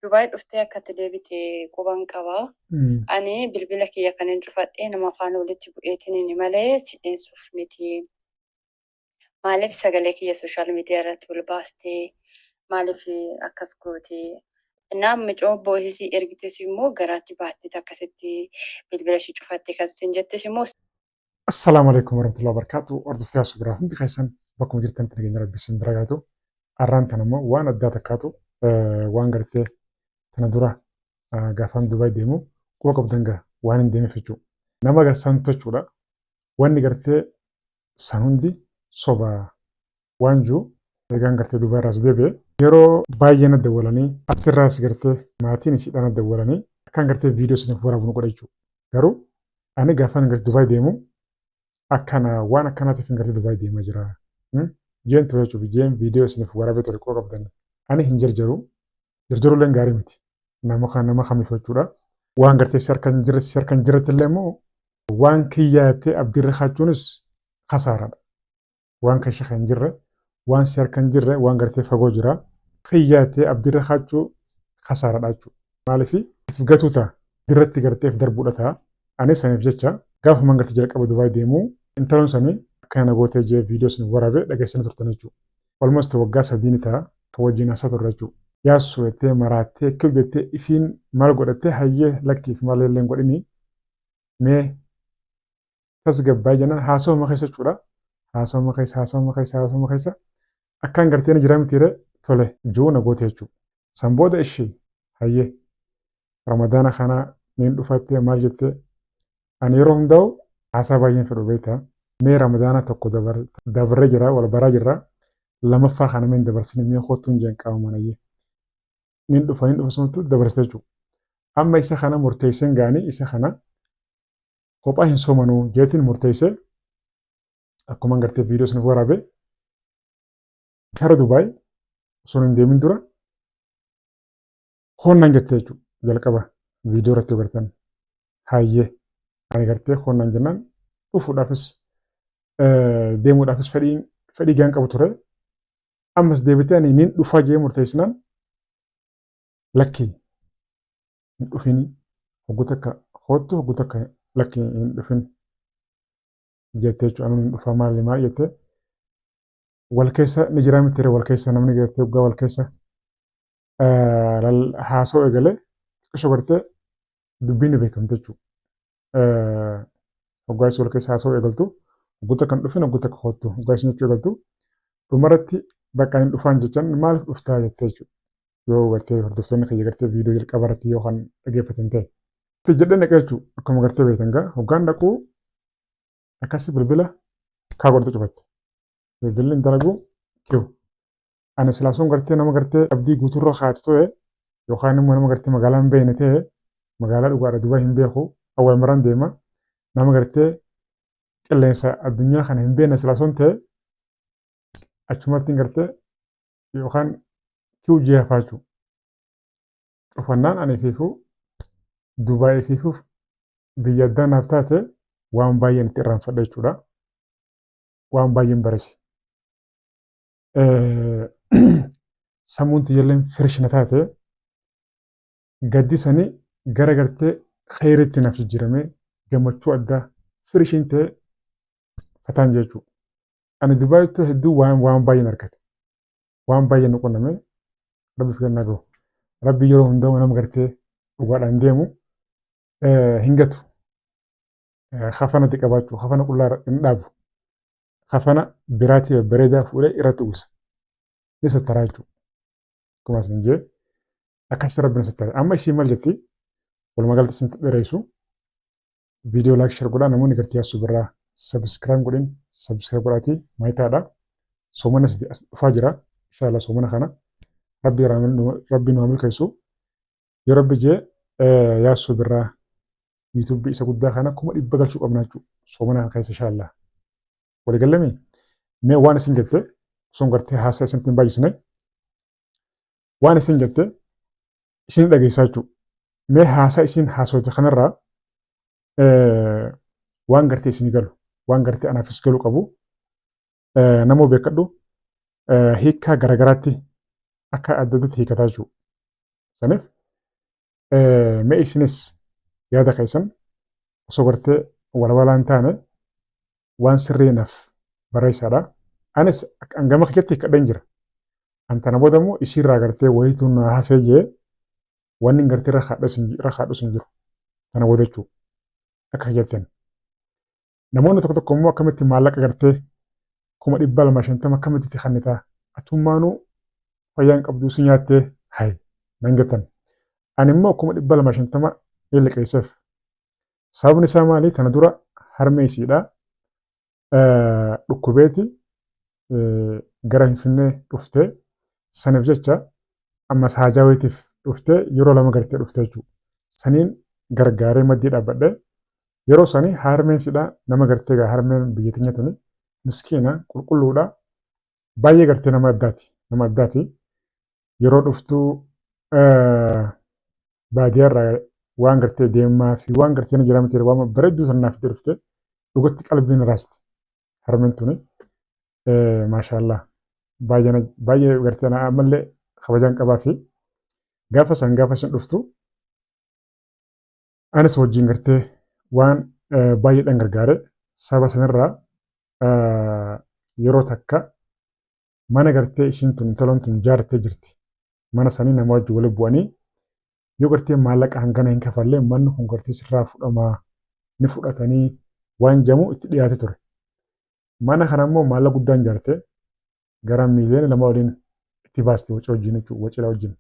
Dubaay dhuftee akka itti deebite quban qaba. Ani bilbila kiyya kanin cufadhe nama faana walitti bu'eetiniini malee si dheensuuf miti. Maaliif sagalee kiyya social media irratti ol baaste? Maaliif akkas goote? Innaa micoo boohisii ergites immoo garaatti baatteet akkasitti bilbila ishii cufatte kan siin jettes immoo. Assalaamu alaikum warahmatullahi wabarakatuh. Hordoftoota Yaasuu biraa hundi keessan bakkuma jirtanitti nageenya Rabbii isin bira gaatu. Arraan tana immoo waan addaa takkaatu waan gartee tana dura gaafaan Dubaay deemu quba qabdan gaa waan hin deemeef jechuudha. Nama garsan jechuudha. Wanni gartee san hundi soba waan jiru egaan gartee Dubaay irraas deebi'e yeroo baay'ee na dawwalanii asirraas gartee maatiin isiidhaa na dawwalanii akkaan gartee viidiyoo isiniif waraabu nu godha jechuudha. Garuu ani gaafan gartee Dubaay deemu akkana waan akkanaatiif hin gartee Dubaay deemaa jira. Jeen ture jechuuf jeen viidiyoo isiniif waraabee ture quba qabdanii. Ani hin jarjaru. Jarjarulleen gaarii miti. Nama kan nama kamiif jechuudha. Waan gartee si harka hin jirre si harka hin jirretti illee immoo waan kiyyaa jettee abdiirra kaachuunis kasaaraadha. Waan keessa kan hin jirre, waan si harka hin jirre, waan gartee fagoo jira. Kiyyaa jettee abdiirra kaachuu kasaaradha jechuudha. Maaliif if gatuu ta'a. Dirratti gartee if darbuudha ta'a. Anis saniif jecha gaafuman gartee jalqaba Dubaay deemu intaloon sanii akkana na gootee jee viidiyoo sani waraabe dhageessanii turtan jechuudha. Almost waggaa 3 ni ta'a kan wajjin haasaa turre jechuudha. Yaassu jettee maraattee kiw jettee ifiin maal godhattee hayyee lakki if maal illee hin godhinii mee tasgabbaa'ee jennaan haasawuma keessa jechuudha. Haasawuma keessa haasawuma keessa haasawuma keessa akkaan gartee ni jira mitiire tole ji'uu na goote jechuudha. San booda ishii hayyee ramadaana kana niin dhufattee maal jettee ani yeroo hundaa'u haasaa baay'een fedhu beektaa. Mee ramadaana tokko dabarree jira wal baraa jirra lamaffaa kana mee hin dabarsine mee kottuun jeen qaamumaan hayyee. Niin dhufa niin dhufa sunuttu dabarsite jechuudha. Amma isa kana murteesseen gaanii isa kana kophaa hin soomanuu jeetiin murteessee akkuma gartee viidiyoo isiniif waraabe gara Dubaay osoo hin deemin dura hoonnaan jettee jechuudha jalqaba viidiyoo irratti yoo gartan hayyee ani gartee hoonnaan jennaan dhufuudhaafis deemuudhaafis fedhii fedhii gaan qabu ture ammas deebitee ani nin dhufaa jee murteessinaan lakkii hin dhufin hoggu takka koottu hoggu takka lakki hin dhufin jettee jechuudha anuun hin dhufaa maali maal jettee wal keessa ni jiraa miti wal keessa namni gartee hoggaa wal keessa haasoo eegalee xiqqisho gartee dubbiin ni beekamte jechuudha. Hoggaa isin wal keessa haasoo eegaltu hoggu takka hin dhufin hoggu takka koottu hoggaa isin jechuu eegaltu dhumarratti bakka hin dhufaan jechaan maaliif dhuftaa jettee jechuudha. Yoo gartee hordoftoonni kiyya gartee viidiyoo jalqaba irratti yoo kan dhageeffatan ta'e. Itti jedhee dhaqee jechuudha. Akkuma gartee beektan gaa hoggaan dhaquu akkasi bilbila kaa godhatu cufatte. Bilbilli hin dalagu kiw. Ani silaa sun gartee nama gartee abdii guutuurra kaatu ta'e yookaan immoo nama gartee magaalaa hin beekne ta'e magaalaa dhugaadha Dubaay hin beeku awwaal maraan deema nama gartee qilleensa addunyaa kana hin beekne silaa sun ta'e achumatti hin gartee yookaan kiw jee hafaa jechuudha. Cufannaan ani fiifuu Dubaay fiifuuf biyya addaa naaf taate waan baay'een itti irraanfadha jechuudha. Waan baay'een barese. Sammuun tiyyalleen fresh na taate gaddi sanii gara gartee kheyritti naaf jijjiiramee gammachuu addaa firishiin ta'e fataan jechuudha. Ani Dubaayitti hedduu waan waan baay'een argate. Waan baay'een nu qunname rabbi filannaa gahu. Rabbi yeroo hundaa nama gartee dhugaadhaan deemu hin gatu. Kafana itti qabaachuu kafana qullaa hin dhaabu. Kafana biraatii babbareedaa fuudhee irratti uwwisa. Ni sattaraa jechuudha. Akkuma isin jee akkasitti rabbi na sattare. Amma isiin maal jetti? Walumaa galatti isin dheeressu. Viidiyoo laayik share godhaa namoonni gartee Yaasuu Birraa subscribe godhin subscribe godhaatii maayitaadha. Soomana as dhufaa jira. Inshallah soomana kana rabbi rabbi nu haa milkeessu. Yoo rabbi jee Yaasuu Birraa yuutuubii isa guddaa kana 100,000 galchuu qabna jechuudha. Soomana kana keessa inshallah. Walii gallamii mee waan isin jette osoo gartee haasaa isinitti hin baay'isne waan isin jette isin dhageessaa jechuudha. Mee haasaa isin haasofte kanarraa waan gartee isin galu waan gartee anaafis galu qabu namoo beekadhu hiikkaa garagaraatti akka adda addaatti hiikataa jechuudha. Saniif Mee isinis yaada keessan osoo gartee walwalaa hin taane waan sirrii naaf barreessaadha. Anis hangama kiyyatti hiikkadheen jira. An tana booda immoo isiirraa gartee wayituu na hafee jee wanni hin gartee irra kaadhus hin jiru. Tana booda jechuudha. Akka kiyyattiin. Namoonni tokko tokko immoo akkamitti maallaqa gartee 250,000 akkamitti itti kennitaa? Atummaanuu fayyaa hin qabdu si nyaattee hayi nan jettan. Ani immoo 250,000 ni liqeesseef. Sababni isaa maali? Tana dura harmee isiidha. Dhukkubeeti gara Finfinnee dhuftee saniif jecha ammas haajaa wayiitiif dhuftee yeroo lama gartee dhuftee jechuudha. Saniin gargaaree maddii dhaabbadhee yeroo sanii harmeen sidha nama gartee gaa harmeen biyya teenya tuni miskiina qulqulluudha baay'ee gartee nama addaati nama addaati yeroo dhuftuu baadiyyaarraa waan gartee deemaa fi waan gartee na jira miti waan bareedduu sana naaf dhufte dhugatti qalbiin raaste harmeen tuni maashaallah baay'ee baay'ee gartee na ammallee kabajaan qabaa fi gaafa san gaafa isin dhuftu anis wajjin gartee waan baay'eedhaan gargaare saba sanirraa yeroo takka mana gartee isiin tun intaloon tun jaartee jirti. Mana sanii nama wajjin wali bu'anii yoo gartee maallaqa hangana hin kafallee manni kun gartee sirraa fudhamaa ni fudhatanii waan jamu itti dhiyaate ture. Mana kana immoo maallaqa guddaan jaarte gara 2 miiliyoona waliin itti baaste waca wajjin jechuudha wacidha wajjin.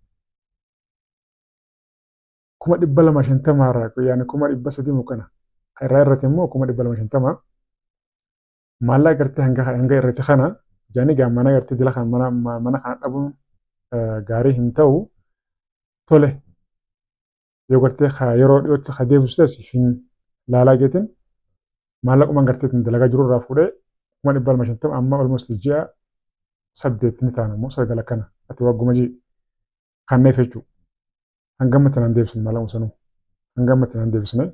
250,000 irraa yaani 300,000 moo kana irraa irratti immoo 250,000 maallaqa gartee hanga hanga irratti kana jaanii gaa mana gartee dila kana mana mana kana dhabuun gaarii hin ta'u tole yoo gartee yeroo dhiyootti ka deebisu ta'e siif hin laalaa jeetiin maallaqumaan gartee ittiin dalagaa jiru irraa fuudhee 250,000 amma almost ji'a 8 ni ta'an immoo 9 akkana ati wagguma ji'i kanneef jechuudha. Hanga ammatti naan deebisne maallaquma sanuu. Hanga ammatti naan deebisne.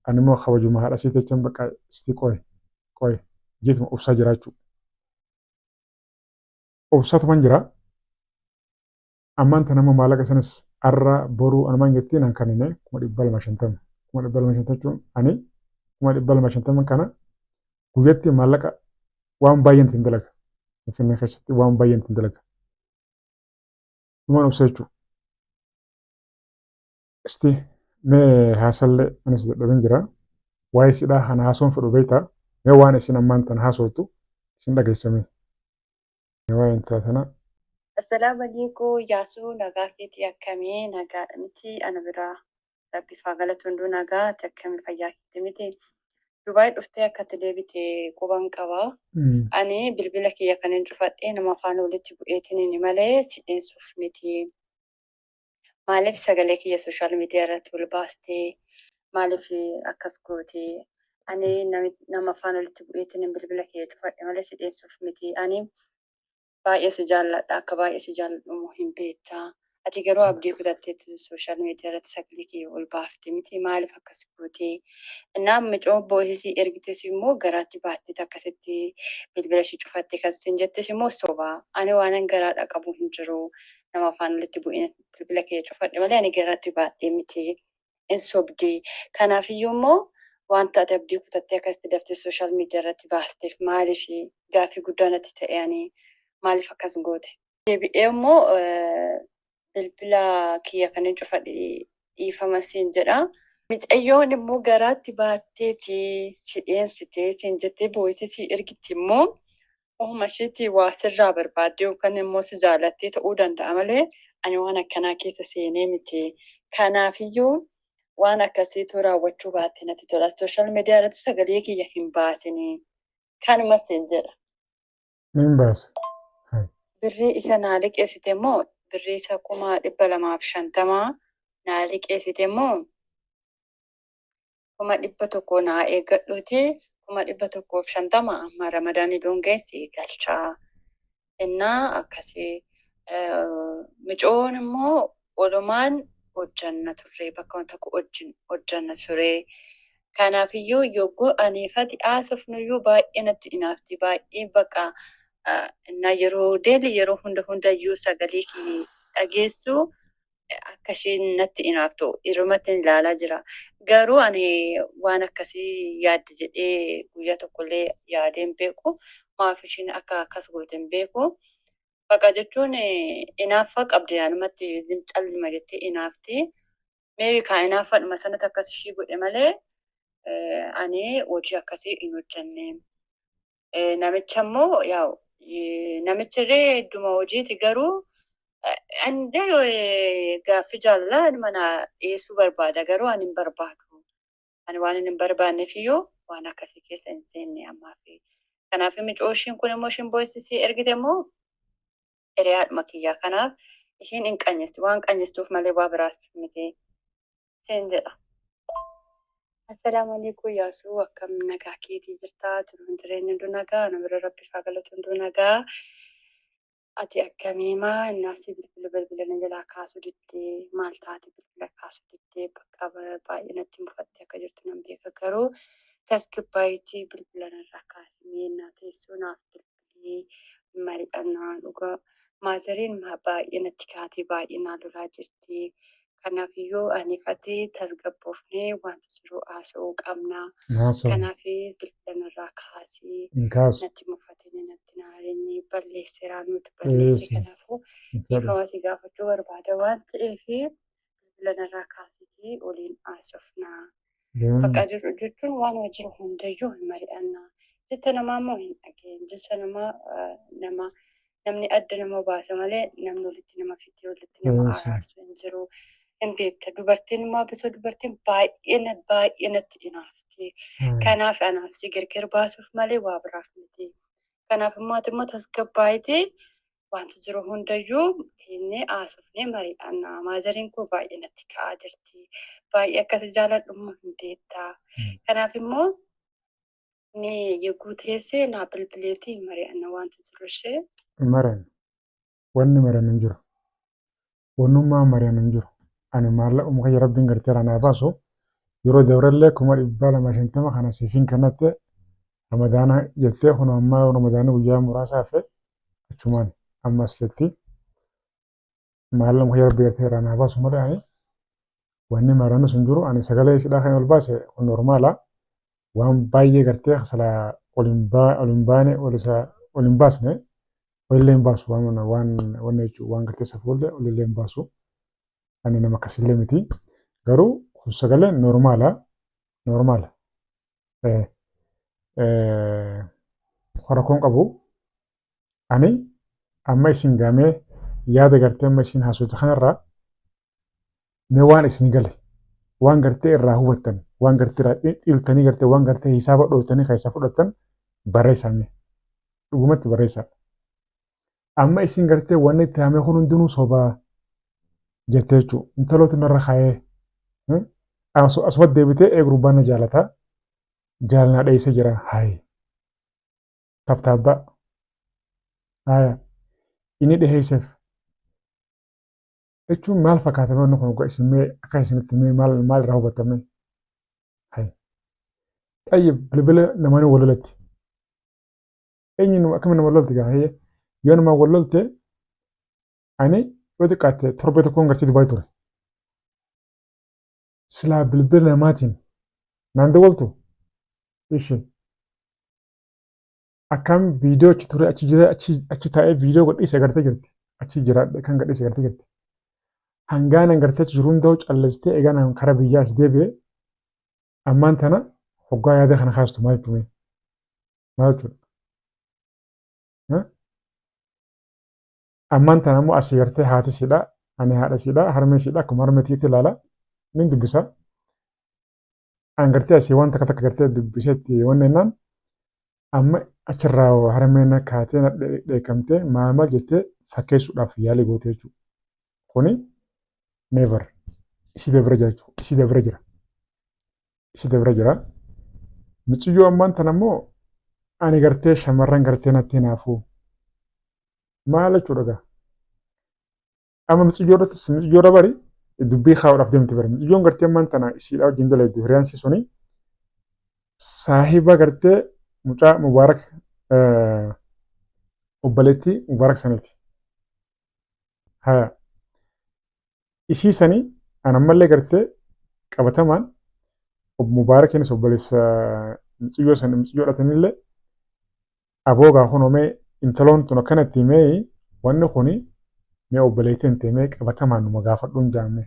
Ani immoo kabajuma haadha sii jechaan bakka istii qoy qoy jeetuma obsaa jira jechuudha. Obsaatuman jira. Ammaan tana immoo maallaqa sanis har'a boruu anumaan jettiin an kanine 250,000. 250,000 jechuun ani 250,000 kana guyyatti maallaqa waan baay'een ittiin dalaga. Finfinnee keessatti waan baay'een ittiin dalaga. Dhumaan obsa jechuudha. Isti mee haasallee anis dadhabin jira. Waa'ee sidhaa kana haasoon fedhu beektaa. Mee waan isin ammaan tana haasootu isin dhageessame. Waa'ee intala tanaa. Assalaamu alaikum Yaasuu nagaa keetii akkamii nagaadha miti ana biraa rabbi faa galatu hunduu nagaa ati akkamii fayyaa keetii miti Dubaay dhuftee akka ati deebite quban qaba ani bilbila kiyya kan hin cufadhe nama faana walitti bu'eetiniin malee si dheessuuf miti maaliif sagalee kiyya social media irratti ol baastee maaliif akkas goote ani nama faana walitti bu'eetiniin bilbila kiyya cufadhe malee si dheessuuf miti ani baay'ee si jaalladha akka baay'ee si jaalladhu immoo hin beekta ati garuu abdii kutatteetti social media irratti sagalee kee ol baafte miti maaliif akkas goote innaa micoo boo'isii ergites immoo garaatti baatteet akkasitti bilbila ishii cufatte kan sin jettes immoo soba ani waanan garaadha qabu hin jiru nama afaan walitti bu'in bilbila kee cufadhe malee ani garaatti baadhee miti in sobdi kanaafiyyuu immoo wanta ati abdii kutattee akkasitti daftee social media irratti baasteef maaliif gaaffii guddaa natti ta'e ani maaliif akkas goote. Deebi'ee immoo bilbila kiyya kan hin cufadhe dhiifama siin jedha. Micayyoon immoo garaatti baatteeti si dheensitee siin jettee boo'isee si ergitti immoo ofuma isheetii waa sirraa barbaaddee yookaan immoo si jaalattee ta'uu danda'a malee ani waan akkanaa keessa seenee miti. Kanaafiyyuu waan akkasiitu raawwachuu baatte natti tola. Social media irratti sagalee kiyya hin baasinii. Kanuma siin jedha. Niin baasa. Birrii isa naa liqeessite immoo birrii isa 250,000 naa liqeessite immoo 100,000 naa eeggadhuuti 150,000 amma ramadaanii doon geessi galchaa. Innaa akkasii micoon immoo olumaan hojjanna turre bakka tokko wajjin hojjanna ture. Kanaafiyyuu yogguu aniifati haasofnuyyuu baay'ee natti inaafti baay'ee baqa innaa yeroo deeli yeroo hunda hundayyuu sagalee kee dhageessu. Akka isheen natti inaaftu irrumatti ilaalaa jira. Garuu ani waan akkasii yaadde jedhee guyyaa tokkollee yaadee hin beeku. Maaf ishiin akka akkas goote hin beeku. Baqa jechuun inaaffaa qabdi anumatti callima jettee inaafti. Maybe kaa inaaffaadhuma sanatti akkas ishii godhe malee ani hojii akkasii hin hojjenne. Namicha immoo yaa'u namichi illee hedduma hojiiti garuu ani gaaffii jaalalaa mana dhiyeessuu barbaada garuu ani hin barbaadu. Ani waan hin barbaanneef iyyuu waan akkasii keessa hin seenne ammaaf. Kanaaf micoo ishiin kun immoo ishiin boo'isisii ergite immoo hiriyaadhuma kiyyaa. Kanaaf ishiin hin qanyesti waan qanyistuuf malee waa biraaf miti seen jedha. Assalaamu alaikum Yaasuu, akkam nagaa keetii jirtaa? Jiruun jireenya hunduu nagaa, ana bira rabbi faa galatu hunduu nagaa. Ati akkamiimaa innaasii bilbila bilbila na jalaa kaasuu diddee, maal taate bilbila kaasuu diddee? Bakka baay'ee natti mufattee akka jirtu nan beeka, garuu tasgabbaayitii bilbila narraa kaasimee naa teessoo naaf bilbilii mari'annaa. Dhugaa maazariin baay'ee natti kaatee baay'ee naa lolaa jirti. Kanaafiyyuu anifati tasgabboofnee wanta jiru haasa'uu qabna. Haasa'u. Kanaaf bilbila narraa kaasii. Hin kaasu. Natti mufatini, natti naarinni, balleesseeraa, nuti balleesse. Eessa. Kanaafuu Hin fedhu. dhiifama si gaafachuu barbaada waan ta'eef bilbila narraa kaasiitii waliin haasofnaa. Bakka jiru jechuun waan jiru hundayyuu hin mari'annaa. Jecha namaa immoo hin dhageenye. Jecha namaa nama namni adda nama baasa malee namni walitti nama fidee walitti nama araarsu hin jiru. Hin beekta, dubartiin immoo bisoo dubartiin baay'ee baay'ee natti inaafti. Kanaaf anaaf si gargar baasuuf malee waa biraaf miti. Kanaaf immoo ati immoo tasgabbaayitee wanta jiru hundayyuu kennee haasofnee mari'annaa. Maazariin koo baay'ee natti ka'aa jirti. Baay'ee akkasi jaaladhu immoo hin beektaa. Kanaaf immoo mee yeroo teessee naa bilbileetii mari'anna wanta jiru ishee. Hin mari'annu. Wanni mari'annu hin jiru. Wannummaa mari'annu hin jiru. Ani maallaquma kiyya rabbiin gartee irraa naa baasu yeroo dabrellee 250,000 kana siifin kennatte Ramadaana jettee, kun ammaa Ramadaana guyyaa muraasa hafe achumaan ammas jetti. Maallaquma kiyya rabbi gartee irraa naa baasu malee ani wanni mari'annu sun jiru. Ani sagalee isidhaa kan ol baase kun normaala. Waan baay'ee gartee sala ol hin baane, ol isa ol hin baasne, olillee hin baasu, waan waan wanna jechuun waan gartee safuullee olillee hin baasu. Ani nama akkasillee miti. Garuu kun sagaleen normaala. Normaala. Rakkoon qabu. Ani amma isin gaamee yaada gartee amma isin haasofte kanarraa mee waan isin gale, waan gartee irraa hubattan, waan gartee irraa xiiltanii, gartee waan gartee hisaaba dhooytanii keessaa fudhattan barreessaa mee. Dhugumatti barreessaa. Amma isin gartee wanni itti haamee kun hundinuu sobaa jettee jechuudha. Intalootu narra kaayee asumatti deebitee eegurbaan na jaalataa jaalanaa dheessee jira haayi. Tabtaabbaa. Haaya. Inni dhiheesseef. Jechuun maal fakkaata wanni kun isin mee akka isinitti mee maal maal irraa hubattame? Hayi. Xayyib, bilbila namoonni wal lolatti. Eenyu akkamiin nama lolti gaa hayyee yoo nama wal lolte ani yoo xiqqaatte torbee tokkoon gartee Dubaay ture. Silaa bilbila namaatiin naan dawwaltu ishi akkam viidiyoo achi ture achi jira achi achi taa'ee viidiyoo gadhiise agartee jirti achi jiraadhe kan gadhiise agartee jirti. Hangaan agartee achi jiru hunda'u callistee egaa karaa biyyaa as deebi'e ammaan tana hoggaa yaada kana kaastu maal jechuudha? Maal jechuudha? Ammaan tana immoo asii gartee haati siidha, ani haadha siidha, harmee siidha, akkuma harmee tiitti ilaala. Nin dubbisa. An gartee asii waan takka takka gartee dubbiseetti wanni jennaan amma achirraa harmeen na kaatee na dheekkamtee maal maal jettee fakkeessuudhaaf yaalii goote jechuudha. Kuni never isii dabra jira jechuudha. Isii dabra jira. Isii dabra jira. Mucayyoo ammaan tana immoo ani gartee shamarran gartee natti hinaafuu. Maal jechuudha gaa? Amma mucayyoo irrattis mucayyoo irra bari dubbii kaa'uudhaaf deemti bari. Mucayyoon gartee ammaan tana isiidhaa wajjin dalaydu hiriyaan isii suni saahiba gartee mucaa Mubaarak, obboleettii Mubaarak saniiti. Haya. Isii sanii an ammallee gartee qabatamaan obbo Mubaarakiinis obboleessa muciyyoo san muciyyoo dhatanillee aboo gaa kunoo mee intaloon tun akkanatti mee wanni kuni mee obboleettiin tee mee qabatamaan numa gaafadhuun jaamme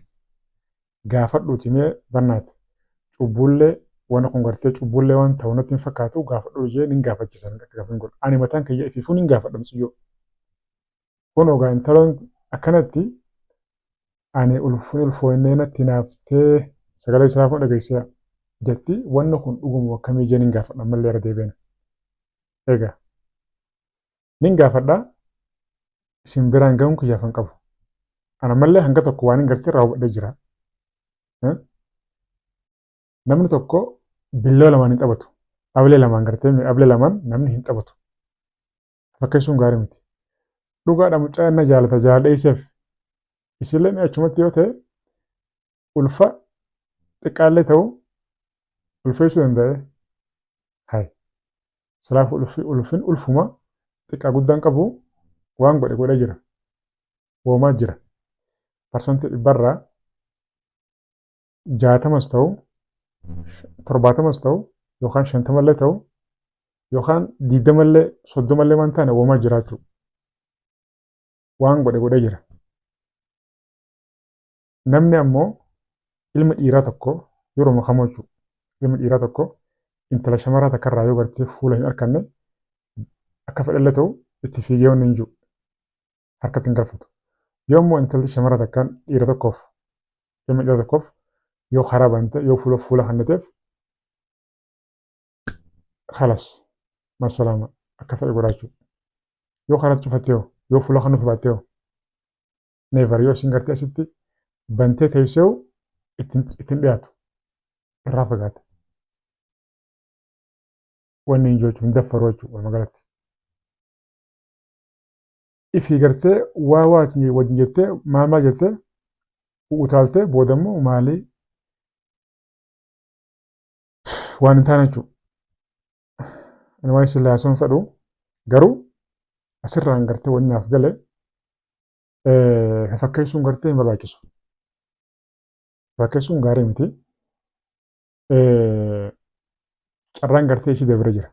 gaafadhuuti mee bannaati cubbuullee wanni kun gartee cubbuullee waan ta'u natti hin fakkaatu gaafadhuu jee nin gaafachiisan akka gaafin godhu ani mataan kiyya ifiifuu nin gaafadha muciyyoo kunoo gaa intaloon akkanatti ani ulfin ulfooynee natti hinaaftee sagalee isaa kun dhageessee jetti wanni kun dhuguma akkamii jee nin gaafadha ammallee irra deebi'an. Egaa nin gaafadha isin biraan gahuun kiyyaaf hin qabu. Ana ammallee hanga tokko waan hin gartee irraa hubadhee jira. Namni tokko billoo lamaan hin taphatu. Ablee lamaan gartee ablee lamaan namni hin taphatu. Fakkeessuun gaarii miti. Dhugaadha mucaa inni jaalata jaaladheesseef. Isillee achumatti yoo ta'e ulfa xiqqaallee ta'u ulfeessuu danda'e. Hay. Silaafuu ulfi ulfin ulfuma xiqqaa guddaan qabu waan godhe godhee jira. Woomaa jira. Parsantii dhibbarraa 60s ta'u 70s ta'u yookaan 50llee ta'u yookaan 20llee 30llee waan taane woomaa jiraachuu. Waan godhe godhee jira. Namni ammoo ilmi dhiiraa tokko yeroo makamoo jechuudha. Ilmi dhiiraa tokko intala shamaraa takkarraa yoo gartee fuula hin arkanne akka fedhallee ta'u itti fiigee wanni hin jiru. Harkatti hin galfatu. Yoo immoo intalli shamara takkaan dhiira tokkoof ilma dhiira tokkoof yoo karaa bante yoo fuula fuula kennateef kalas masalaama akka fedhe godhaa jechuudha. Yoo karaa cufatte hoo yoo fuula kennuuf baatte hoo never yoo isin gartee asitti bantee teessee ittiin dhiyaatu irraa fagaata. Wanni hin jiru hin daffaru jechuudha walumaa galatti. Ifii gartee waa waa wajjin jettee maal maal jettee utaaltee booda immoo maalii waan hin taane jechuudha. Ani waan isin laasuun fedhu garuu asirraan gartee wanni naaf gale fakkeessuun gartee hin barbaachisu. Fakkeessuun gaarii miti. Carraan gartee isii dabre jira.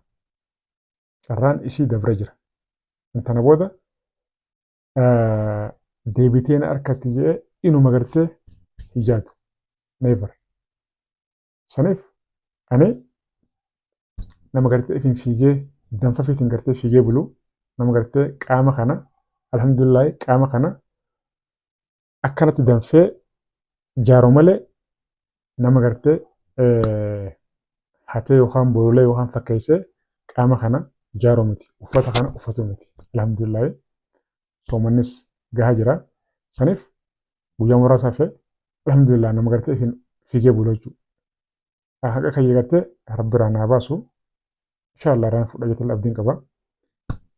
Carraan isii dabre jira. Tana booda deebitee na harkatti jedhee inuma gartee hin yaadu. Never. Saniif ani nama gartee ifin fiigee danfa fiitiin gartee fiigee bulu nama gartee qaama kana alhamdulillahi qaama kana akkanatti danfee jaaru malee nama gartee hatee yookaan bololee yookaan fakkeessee qaama kana jaaru miti uffata kana uffatu miti alhamdulillahi soomannis gahaa jira saniif guyyaa muraasa hafee alhamdulillah nama gartee ifin fiigee bulu jechuudha. Haqa kiyya gartee rabbiraa naa baasu inshallah irraan fudha jetee abdiin qaba.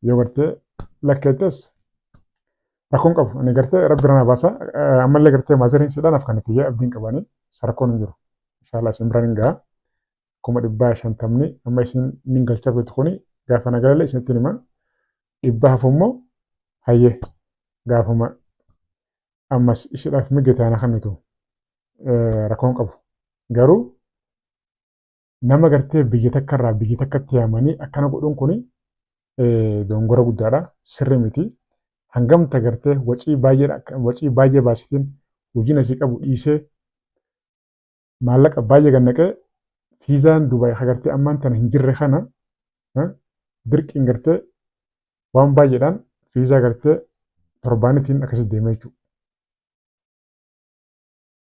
Yoo gartee lakkeettes rakkoon qabu ani gartee rabbiraa naa baasa ammallee gartee maazariin sidhaan af kanatti jee abdiin qaba ani isa rakkoon hin jiru. Inshallah isin biraan hin gaha. 50,000 amma isin nin galchaaf jettu kuni gaafa na galalle isinitti hima. Dhibba hafu immoo hayyee gaafuma ammas ishidhaaf mirga taana kennitu rakkoon qabu. Garuu nama gartee biyya takka irraa biyya takkatti yaamanii akkana godhuun kuni dongora guddaadha. Sirrii miti. Hangamta gartee wacii baay'ee wacii baay'ee baasitiin hojiin asii qabu dhiisee maallaqa baay'ee gannaqee fiizaan Dubaay ka gartee ammaan tana hin jirre kana dirqiin gartee waan baay'eedhaan fiizaa gartee torbaanitiin akkasi deemee jechuudha.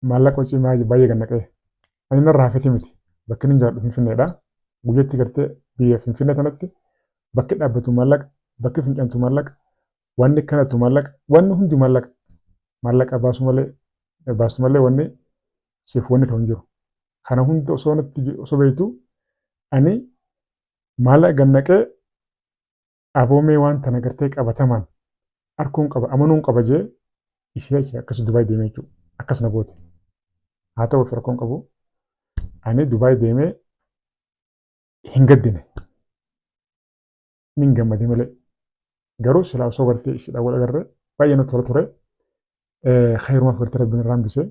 Maallaqa wacii baay'ee gannaqee. Ani narraa hafeeti miti. Bakki inni jiraadhu Finfinneedha. Guyyatti gartee biyya Finfinnee tanatti bakki dhaabbatu maallaqa, bakki fincantu maallaqa, wanni kanatu maallaqa, wanni hundi maallaqa. Maallaqa baasu malee baastu malee wanni siif wanni ta'u hin jiru. Kana hunda osoo natti osoo beektu ani maallaqa gannaqee aboomee waan tana gartee qabatamaan arkuun qaba amanuun qaba jee ishee achi akkas Dubaay deemee jechuudha. Akkas na goote. Haa ta'u rakkoon qabu. Ani Dubaay deemee hin gaddine. Nin gammade malee. Garuu silaa osoo gartee ishiidhaan wal agarree baay'ee natti tola ture. Khayrumaaf gartee rabbiin irraa hambise.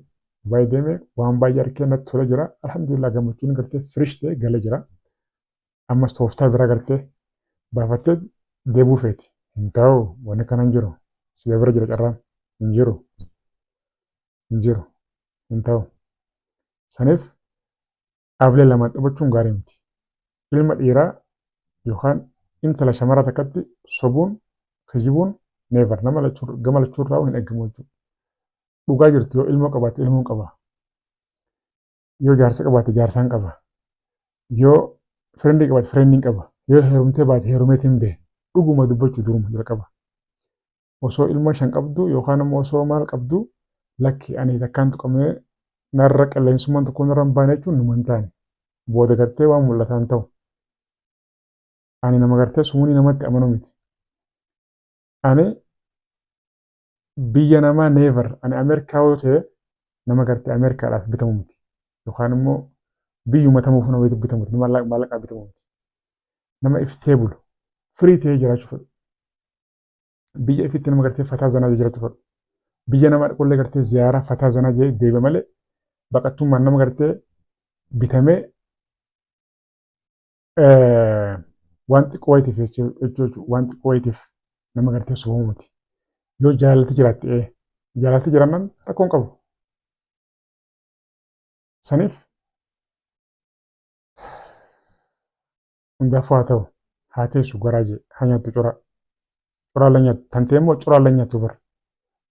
Dubaay deeme waan baay'ee arkee natti tolee jira. Alhamdulillah gammachuun gartee firish ta'e galee jira. Ammas tooftaa biraa gartee baafattee deebuu feeti. Hin ta'u wanni kana hin jiru. Si bira jira carraan hin jiru. Hin jiru. Hin ta'u. Saniif dhaablee lamaan taphachuun gaarii miti. Ilma dhiiraa yookaan intala shamaraa takkatti sobuun, kijibuun never nama lachuu gama lachuu irraa hin eegamu jechuudha. Dhugaa jirtu yoo ilmoo qabaatte ilmoon qaba. Yoo jaarsa qabaatte jaarsaan qaba. Yoo friendii qabaatte friendiin qaba. Yoo heerumtee baate heerumeetiin bahe. Dhuguma dubbachuu duruma jalqaba. Osoo ilmoo shan qabdu yookaan immoo osoo maal qabdu lakki ani takkaan tuqamee narra qilleensummaan tokko narra hin baane jechuun numa hin taane. Booda gartee waan mul'ataa hin ta'u. Ani nama gartee sumuunii namatti amanu miti. Ani biyya namaa never ani Ameerikaa yoo ta'e nama gartee Ameerikaadhaaf bitamu miti. Yookaan immoo biyyuma tamuuf nama bitamu miti. Nama maallaqaa bitamu miti. Nama iftee bulu. Firii ta'ee jiraachuu fedhu. Biyya ifitti nama gartee fataa zanaa jiraachuu fedhu. Biyya nama dhaqullee gartee ziyaaraa fataa zanaa jee deebi'a malee baqattummaan nama gartee bitamee waan xiqqoo wayitiif jechuudha. Waan xiqqoo wayitiif nama gartee sobamu miti. Yoo jaalalti jiraatte jaalalti jiraannaan rakkoo hin qabu. Saniif hundaafuu haa ta'u haa teessu garaa jee haa nyaattu coraa. Coraa la nyaattu tantee immoo coraa la nyaattu bar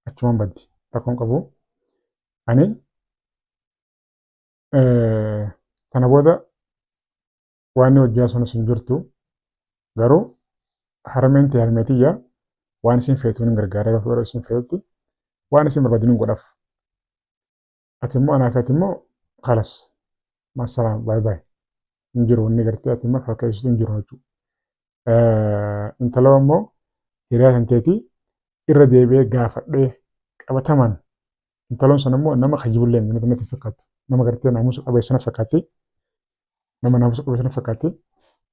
achumaan baddi rakkoo hin qabu. Ani Sana booda waan inni hojjaa sunis hin jirtu. Garuu harmeen tee harmee tiyya waan isin feetu hin gargaara yeroo isin feetutti waan isin barbaaddu hin godhaaf. Ati immoo anaa fi ati immoo kalas massalaam baay baay hin jiru inni gartee ati immoo fakkeessitu hin jiru jechuudha. Intaloo immoo hiriyaa kan teetii irra deebi'ee gaafadhee qabatamaan Intaloon sun immoo nama kayyibullee miti natti fakkaatti. Nama gartee naamusa qabeessa na fakkaatti. Nama naamusa qabeessa na fakkaatti.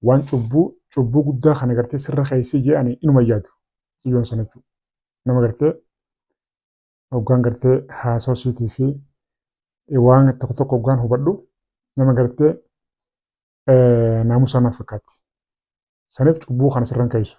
Waan cubbuu cubbuu guddaa kana gartee sirra keessi jedhani inuma yaadu. Xiyyoon sana jechuudha. Nama gartee hoggaan gartee haasoo siitii fi waan tokko tokko hoggaan hubadhu nama gartee naamusa na fakkaatti. Saniif cubbuu kana sirra hin keessu.